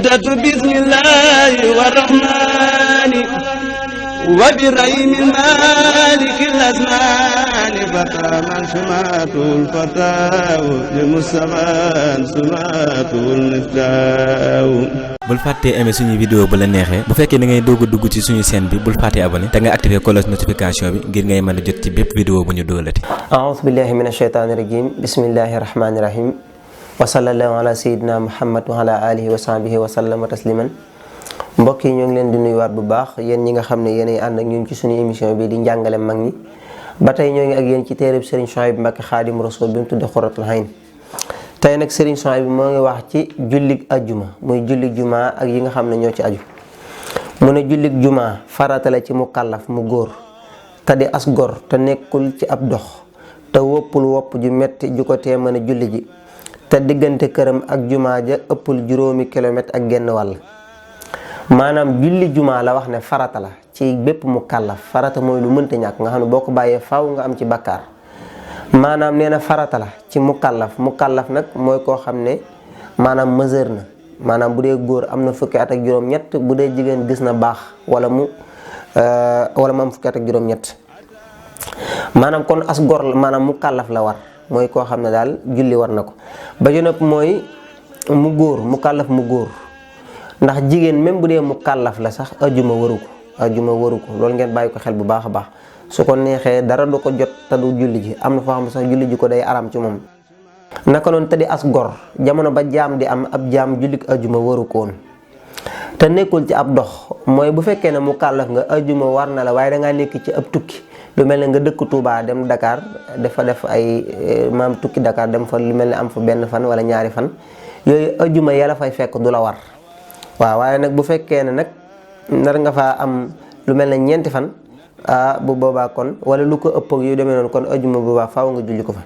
بدأت بسم الله والرحمن وبرحيم المالك الأزمان فتى من سماته الفتاة لمصطفى سماته المفتاح. bul fàttee aimer suñu vidéo bu la neexee bu fekkee da ngay doog a dugg ci suñu chaîne bi bul fàttee abonné te nga activer cloche notification bi ngir ngay mën a jot ci bépp vidéo bu ñu doolati. a'uuzu billahi mina shaytaani rajim bismillahi rahmaani rahim wa sallallahu ala sayyidina muhammad wa ala alihi wa sahbihi wa sallama tasliman. mbokk yi ñoo ngi leen di nuyuwaat bu baax yéen ñi nga xam ne yéenay ànd ak ñun ci suñu émission bi di njàngale mag ñi ba tey ñoo ngi ak yéen ci téereb Serigne Saliou Mbacke Kadior Rasul bi mu tudde Xuratul Ayn. tey nag Serigne Saliou bi moo ngi wax ci jullig ajjuma muy jullig jumaa ak yi nga xam ne ñoo ci aju. mu ne jullig jumaa farata la ci mu kàllaf mu góor te di as gor te nekkul ci ab dox te woppul wopp ju metti ju ko tee mën a julli ji te diggante këram ak jumaa ja ëppul juróomi kilomètre ak genn wàll. maanaam julli jumaa la wax ne farata la ci bépp mu kàllaf farata mooy lu mënta ñàkk nga xam ne boo ko bàyyee faaw nga am ci bakkaar. maanaam nee na farata la ci mu kàllaf nag mooy koo xam ne maanaam mesure na maanaam bu dee góor am na fukki at ak juróom-ñett bu dee jigéen gis na baax wala mu am fukki at ak juróom-ñett. maanaam kon as gor la maanaam mu kàllaf la war mooy koo xam ne daal julli war na ko ba ju nëpp mooy mu góor mu kàllaf mu góor. ndax jigéen même bu dee mu kàllaf la sax ajjuma waru ko loolu ngeen bàyyi ko xel bu baax a baax su ko neexee dara du ko jot te du julli ji am na foo xam ne sax julli ji ko day aram ci moom. naka noonu te di as gor jamono ba jaam di am ab jaam julli ajjuma waru ko woon te nekkul ci ab dox mooy bu fekkee ne mu kàllaf nga ajjuma war na la waaye dangaa nekk ci ab tukki lu mel ne nga dëkk Touba dem Dakar dafa def ay maam tukki Dakar dem fa lu mel ne am fa benn fan wala ñaari fan yooyu ajjuma yàlla fay fekk du la war. waaw waaye nag bu fekkee ne nag nar nga faa am lu mel ne ñeenti fan bu boobaa kon wala lu ko ëpp ak yu demee noonu kon ajjuma boobaa faaw nga julli ko fa.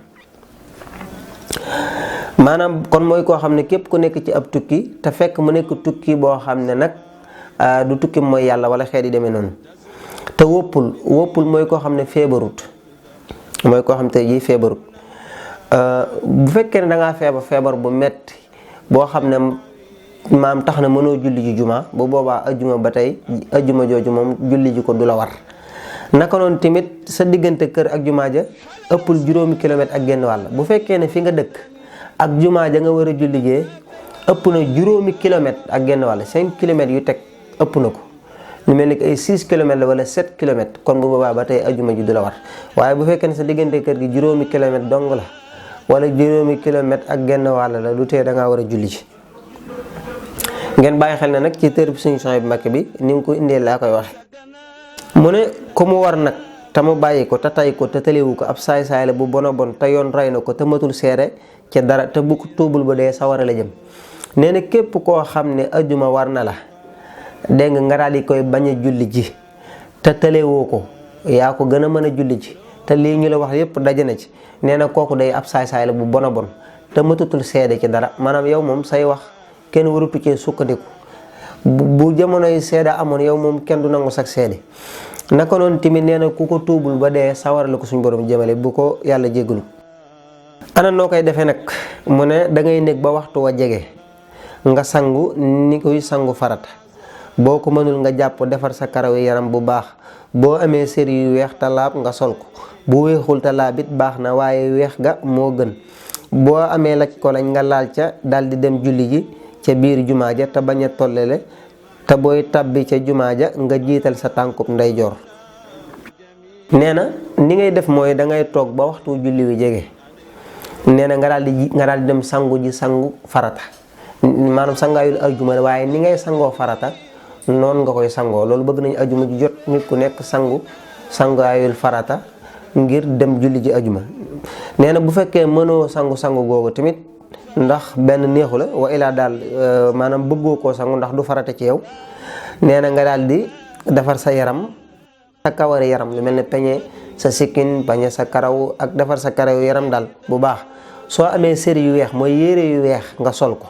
maanaam kon mooy koo xam ne képp ku nekk ci ab tukki te fekk mu nekk tukki boo xam ne nag du tukki mooy yàlla wala xeet yi demee noonu te woppul mooy koo xam ne feebarut mooy koo xam te ji feebarut bu fekkee ne da ngaa feebar bu metti boo xam ne maam tax na mënoo julli ji juma bu boobaa ajjuma ba tey ajjuma jooju moom julli ji ko du la war. naka noonu tamit sa diggante kër ak jumaa ja ëppul juróomi kilomètre ak genn wàll bu fekkee ne fi nga dëkk ak jumaa ja nga war a julli jee ëpp na juróomi kilomètre ak genn wàll 5 kilomètres yu teg ëpp na ko lu mel ni ay 6 kilomètres la wala 7 kilomètres kon bu boobaa ba tey ajjuma ji du la war waaye bu fekkee ne sa diggante kër gi juróomi kilomètre dong la wala juróomi kilomètre ak genn wàll la du tee da ngaa war a julli ji. ngeen bàyyi xel ne nag ci téere Serigne Saliou Mbacke bi ni nga ko indee laa koy waxe mu ne ku mu war nag te mu bàyyi ko te tay ko te tëlewu ko ab saay-saay la bu bona bon te yoon rey na ko te matul seere ca dara te bu ko tuubul ba dee sawara la jëm. nee na képp koo xam ne ajjuma war na la dégg nga daal di koy bañ a julli ji te tëlewoo ko yaa ko gën a mën a julli ji te lii ñu la wax yépp daje na ci nee na kooku day ab saay-saay la bu bona bon te matatul seede ci dara maanaam yow moom say wax kenn warutu cee sukkandiku bu jamonoy seeda amoon yow moom kenn du nangu sax seede naka noonu tamit nee na ku ko tuubul ba dee sawara la ko suñu borom jëmale bu ko yàlla jéggalu. ana noo koy defee nag mu ne da ngay nekk ba waxtu wa jege nga sangu ni koy sangu farata boo ko mënul nga jàpp defar sa karaw yaram bu baax boo amee sér yu weex talaab nga sol ko bu weexul talaab it baax na waaye weex ga moo gën boo amee laj ko lañ nga laal ca daal di dem julli ji ca biir jumaa ja te bañ a tollale te booy tabbi ca jumaa ja nga jiital sa tànkub ndeyjoor. nee na ni ngay def mooy da ngay toog ba waxtu julli wi jege nee na nga daal di dem sangu ji sangu farata maanaam sangaayul ajjuma waaye ni ngay sangoo farata noonu nga koy sangoo loolu bëgg nañu ajjuma ji jot nit ku nekk sangaayul farata ngir dem julli ji ajjuma. nee na bu fekkee mënoo sangu googu tamit ndax benn neexu la wa ilaa daal maanaam bëggoo koo sangu ndax du farata ci yow nee na nga daal di defar sa yaram sa kawari yaram lu mel ne peñe sa sikkin peñe sa karaw ak defar sa karaw yaram daal bu baax soo amee séri yu weex mooy yére yu weex nga sol ko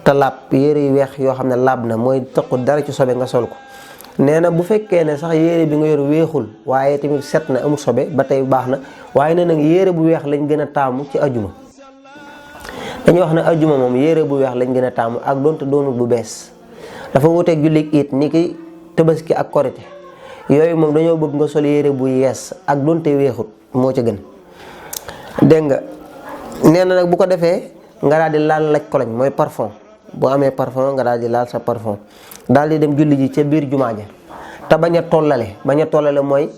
te laab yére yu weex yoo xam ne laab na mooy tëqu dara ci sobe nga sol ko. nee na bu fekkee ne sax yére bi nga yor weexul waaye tamit set na amul sobe ba tey baax na waaye nee na yére bu weex lañ gën a taamu ci ajuma. dañuy wax ne ajjuma moom yére bu weex lañ gën a taamu ak donte doonul bu bees dafa wuteeg jullit it ni ki tabaski ak korite yooyu moom dañoo bëgg nga sol yére bu yees ak donte weexut moo ca gën dégg nga nee na nag bu ko defee nga daal di laal laj koloñ mooy parfum boo amee parfum nga daal di laal sa parfum daal di dem julli ji ca biir jumaa ja te bañ a tollale mooy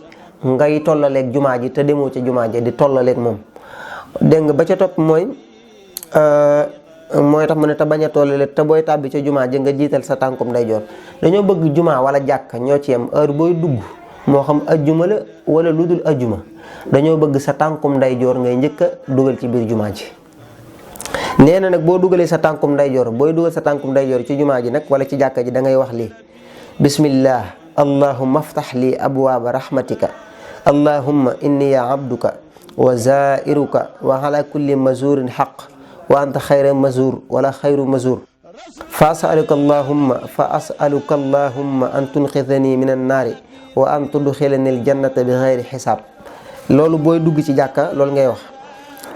ngay tollaleeg jumaa ji te demoo ca jumaa ja di tollaleeg moom dégg nga ba ca topp mooy tax mu ne te bañ a tollale te booy tàbbi ca jumaa ji nga jiital sa tànkum ndeyjoor dañoo bëgg jumaa wala jàkka ñoo ci yem heure booy dugg moo xam ajjuma la wala lu dul ajjuma dañoo bëgg sa tànkum ndeyjoor ngay njëkk a dugal ci biir jumaa ji. nee na nag boo dugalee sa tànkum ndeyjoor booy dugal sa tànkum ndeyjoor ci jumaa ji nag wala ci jàkka ji da ngay wax lii bismillah allahumma aftax lii abwaaba rahmatika allahumma inni ya abduka wa zairuka wa ala kulli mazurin xaq wa anta xayra mazur wala xayru mazur fa asaluka allahumma an tunqidani min annaari wa an tudxilani aljannata bi xayri xisaab. loolu booy dugg ci jàkka loolu ngay wax.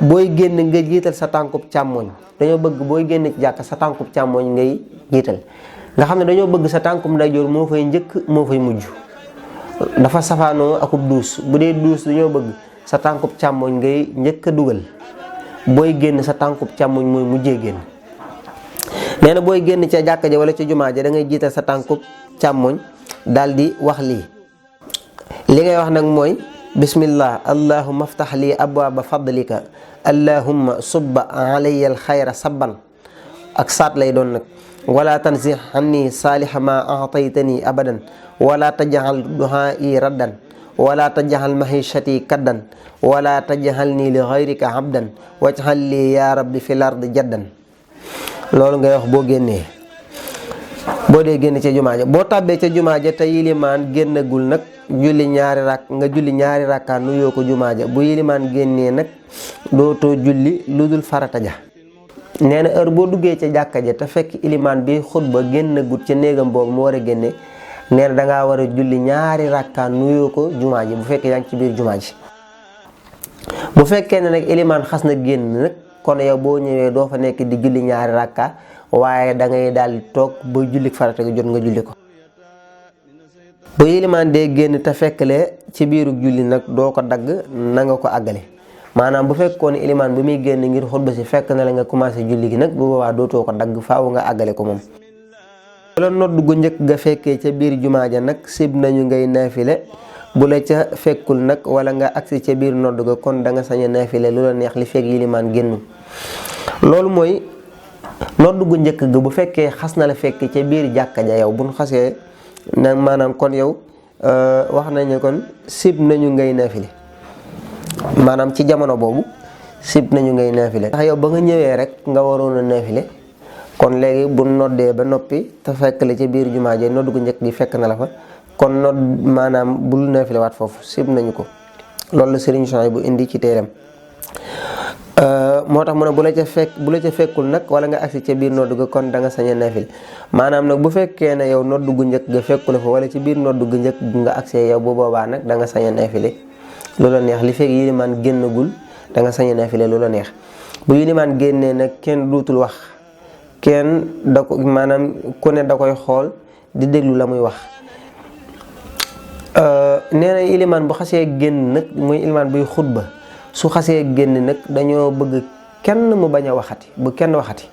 booy génn nga jiital sa tànkub càmmoñ dañoo bëgg booy génn ci jàkka sa tànkub càmmoñ ngay jiital nga xam ne dañoo bëgg sa tànkub ndeyjoor moo fay njëkk moo fay mujj dafa safaanoo akub duus bu dee duus dañoo bëgg sa tànkub càmmoñ ngay njëkk a dugal booy génn sa tànkub càmmoñ mooy mujjee génn. nee na booy génn ca jàkka ja wala ca jumaa ja da ngay jiital sa tànkub càmmoñ daal di wax lii li ngay wax nag mooy bismillah allahumma aftax lii abwaaba fadlika allahumma subba alayya alxayra sabban ak saat lay doon nag wala tanzih anni saaliha ma aataytani abadan wala tajal duhaai raddan wala tajal mahishati kaddan wala tajalni li gayrika abdan wajhal li ya rabbi fi l ardi jaddan. loolu ngay wax boo génnee boo dee génn ca jumaa ja boo tàbbee ca jumaa ja te yilimaan génnagul nag julli ñaari rakka nuyoo ko jumaa ja bu yilimaan génnee nag dootoo julli lu dul farata ja. nee na heure boo duggee ca jàkka ja te fekk ilimaan bi xutba génnagut ca néegam boobu mu war a génne nee na dangaa war a julli ñaari rakka nuyoo ko jumaa ji bu fekkee yaa ngi ci biir jumaa ji. bu fekkee ne nag ilimaan xas na génn nag kon yow boo ñëwee doo fa nekk di julli ñaari rakka waaye da ngay daal di toog ba julli farata gi jot nga julli ko. bu yilimaan dee génn te fekklee ci biiru julli nag doo ko dagg na nga ko àggale maanaam bu fekkoon ilimaan bu muy génn ngir xutba si fekk na la nga commencé julli gi nag bu boobaa dootoo ko dagg faaw nga àggale ko moom. bu la nodd gu njëkk nga fekkee ca biir jumaa ja nag sib nañu ngay naafile bu la ca fekkul nag wala nga agsi ca biir nodd ga kon da nga sañ a naafile lu la neex li fekk yilimaan génn. loolu mooy nodd gu njëkk ga bu fekkee xas na la fekk ca biir jàkka ja yow buñ xasee nag maanaam kon yow wax nañu kon sib nañu ngay naafile maanaam ci jamono boobu sib nañu ngay naafile ndax yow ba nga ñëwee rek nga waroon a naafile kon léegi bu noddee ba noppi te fekk la ca biir jumaa ja nodd gu njëkk gi fekk na la fa kon nodd maanaam bul naafile waat foofu sib nañu ko loolu la Serigne Saliou bu indi ci téeram moo tax mu ne bu la ca fekkul nag wala nga agsi ca biir nodd ga kon da nga sañ a naafile maanaam nag bu fekkee ne yow nodd gu njëkk ga fekku la fa wala ci biir nodd gu njëkk nga agsee yow bu boobaa nag da nga sañ a naafile lu la neex li fekk yilimaan génnagul da nga sañ a naafile lu la neex bu yilimaan génnee nag kenn duutul wax kenn da ko maanaam ku ne da koy xool di déglu la muy wax. nee na yilimaan bu xasee génn nag muy yilimaan buy xutba su xasee génn nag dañoo bëgg kenn mu bañ a waxati bu kenn waxati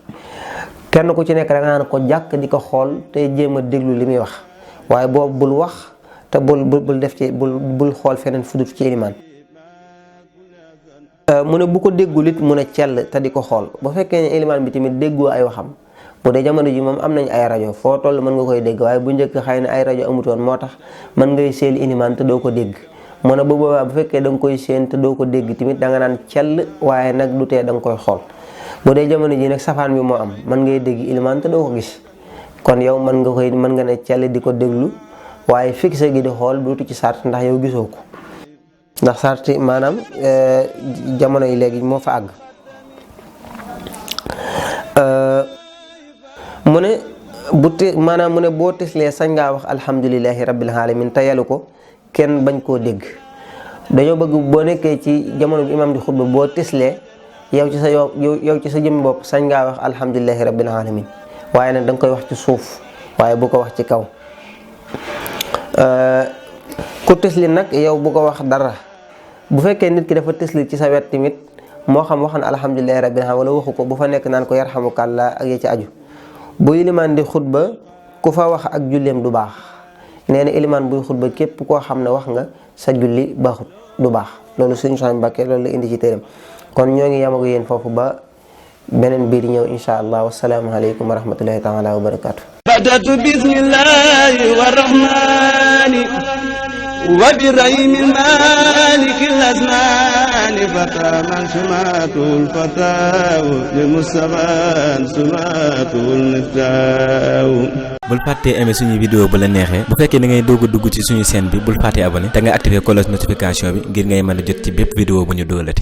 kenn ku ci nekk da nga naan ko jàkk di ko xool te jéem a déglu li muy wax waaye boobu bul wax te bul def ci bul xool feneen fudut ci ilimaan. mu ne bu ko déggul it mu ne cell te di ko xool bu fekkee ne ilimaan bi tamit déggoo ay waxam bu dee jamono ji moom am nañ ay rajo foo toll mën nga koy dégg waaye bu njëkk xëy na ay rajo amutoon moo tax mën ngay seel ilimaan te doo ko dégg. mu ne bu boobaa bu fekkee da nga koy séen te doo ko dégg tamit da nga naan cell waaye nag du tee da nga koy xool bu dee jamono ji nag safaan bi moo am mën ngay dégg ilimaan te doo ko gis kon yow mën nga ne cell di ko déglu waaye fixé gi di xool dootu ci sart ndax yow gisoo ko ndax sart maanaam jamono yi léegi moo fa àgg. mu ne maanaam mu ne boo tislee sañ ngaa wax alhamdulilahi rabbil alamin te yalu ko kenn bañ koo dégg dañoo bëgg boo nekkee ci jamono bi imaam di xutba boo tislee yow ci sa yow ci sa jëmmi bopp sañ ngaa wax alhamdulillahi rabbil alamin waaye nag da nga koy wax ci suuf waaye bu ko wax ci kaw. ku tësli nag yow bu ko wax dara bu fekkee nit ki dafa tësli ci sa wet tamit moo xam waxan alhamdulillahi rabbil alamin wala waxu ko bu fa nekk naan ko yarhamukallah ak ya ci aju. bu ilimaan di xutba ku fa wax ak julleem du baax nee na ilimaan buy xutba képp koo xam ne wax nga sa julli baaxut du baax loolu Serigne Saliou Mbacke loolu la indi ci téeram kon ñoo ngi yamagu yéen foofu ba beneen biir ñëw insha allah wasalaamu aleykum wa rahmatullahi taala wa barakatuh. بدأت بسم الله والرحمن وبرحيم المالك الأزمان فتى من سماته الفتاة لمصطفى سماته المفتاح. bul fàttee aimer suñu vidéo bu la neexee bu fekkee da ngay doog a dugg ci suñu chaîne bi bul fàttee abonné te nga activer cloche notification bi ngir ngay mën a jot ci bépp vidéo bu ñu doolati.